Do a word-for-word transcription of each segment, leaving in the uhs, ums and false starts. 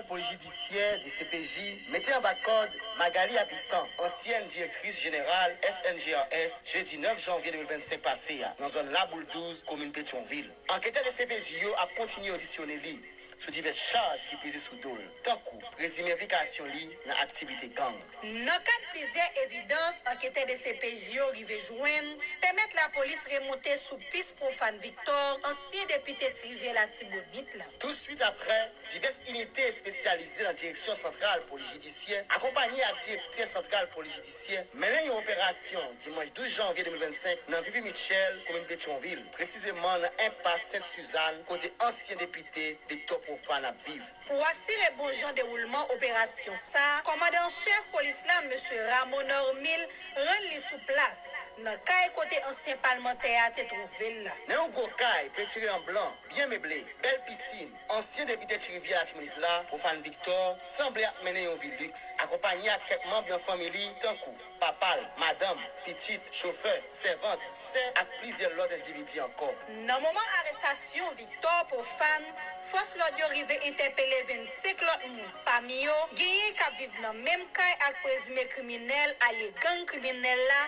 Polis Jidisyè, D C P J, mete anba kòd Magalie Habitant, ansyèn direktris jeneral S N G R S, jedi nèf janvye de mil vennsenk pase a, nan zòn Laboul douz, komin Petyonvil. Anketè D C P J yo ap kontinye odisyone li sou divès chaj ki peze sou do l, tankou prezime enplikasyon li nan aktivite gang. Nan kad plizyè evidans anketè D C P J yo rive jwenn, pèmèt lapolis remonte sou pis Profane Victor, ansyen depite Ti Rivyè Latibonit la. Touswit aprè, divès inite espesyalize nan Direksyon Santral Polis Jidisyè, akonpanye ak Direktè Santral Polis Jidisyè, mennen yon operasyon dimanch douz janvye de mil vennsenk nan Vivi Mitchell, komin Petyonvil, presizeman nan enpas Sent Sizàn, kote ansyen depite Victor Profane ap viv. Pou asire bon jan dewoulman operasyon sa a, kòmandan an chèf polis la, mesye Ramon Normil, rann li sou plas, nan kay kote ansyen palmantè a te twouve l la. Nan yon gwo kay pentire an blan, byen meble, bèl pisin, ansyen depite Ti Rivyè Latibonit la, Profane Victor, sanble ap mennen yon vi liks, akonpanye ak kèk manm nan fanmi li, tankou papa l, madanm, pitit, chofè, sèvant, sè ak plizyè lòt endividi ankò. Nan moman arestasyon Victor Profane, fòs lòd yo rive entèpele vennsenk lòt moun. Pami yo, genyen k ap viv nan menm kay ak prezime kriminèl alye gang kriminèl la,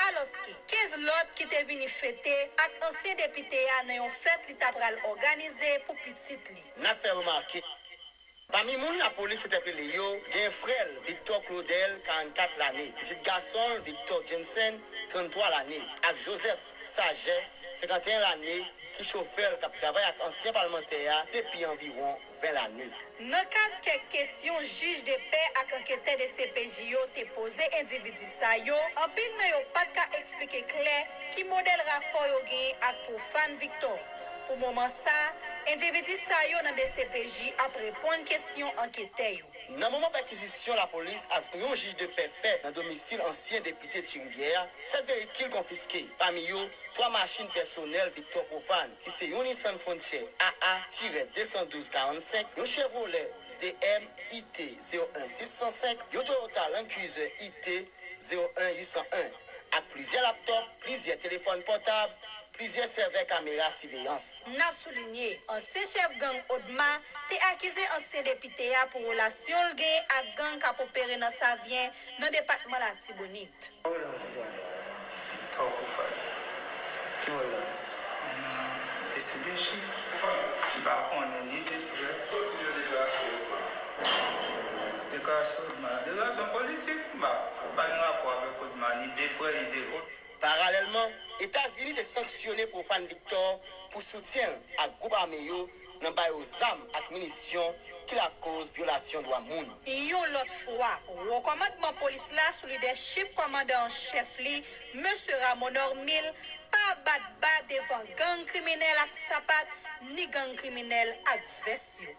alòske kenz lòt ki te vini fete ak ansyen depite a nan yon fèt li ta pral òganize pou pitit li. N ap fè remake, pami moun lapolis entèpele yo, gen frè l, Victor Claudel, karannkat lane, pitit gason l, Victor Jensen, tranntwa lane, ak Joseph Saget, senkanteyen lane, ki chofè l k ap travay ak ansyen palmantè a depi anviwon ven lane. Nan kad kèk kesyon jij de pè ak anketè D C P J yo te poze endividi sa yo, anpil nan yo pa t ka eksplike klè ki modèl rapò yo genyen ak Profane Victor. Pou moman sa, endividi sa yo nan D C P J ap reponn kesyon anketè yo. Nan moman pèkizisyon lapolis ak yon jij de pè fè nan domisil ansyen depite Ti Rivyè a, sèt veyikil konfiske, pami yo twa machin pèsonèl Victor Profane, ki se yon Nissan Frontier A A tirè de san douz karannsenk, yon Chevrolet D M I T zewo en sis san senk, yon Toyota Land Cruiser I T zewo en uit san en, ak plizyè laptòp, plizyè telefòn pòtab, plizyè sèvè kamera siveyans. N ap soulinye, ansyen chèf gang Odma te akize ansyen depite a pou relasyon l genyen ak gang k ap opere nan Savyen, nan depatman Latibonit. Victor Profane. Ki bò l la? Nan D C P J. M pa konnen ni de prè. Deklarasyon Odma. Deklarasyon politik, m pa, pa gen rapò avèk Odma, ni de prè, ni de lwen. Paralèlman, Etazini te sanksyone Profane Victor pou soutyen l ak gwoup ame yo nan ba yo zam ak minisyon ki lakòz vyolasyon dwa moun. Yon lòt fwa, wo kòmandman polis la sou lidèchip kòmandan an chèf li, mesye Ramon Normil, pa bat ba devan gang kriminèl ak sapat, ni gang kriminèl ak vès yo.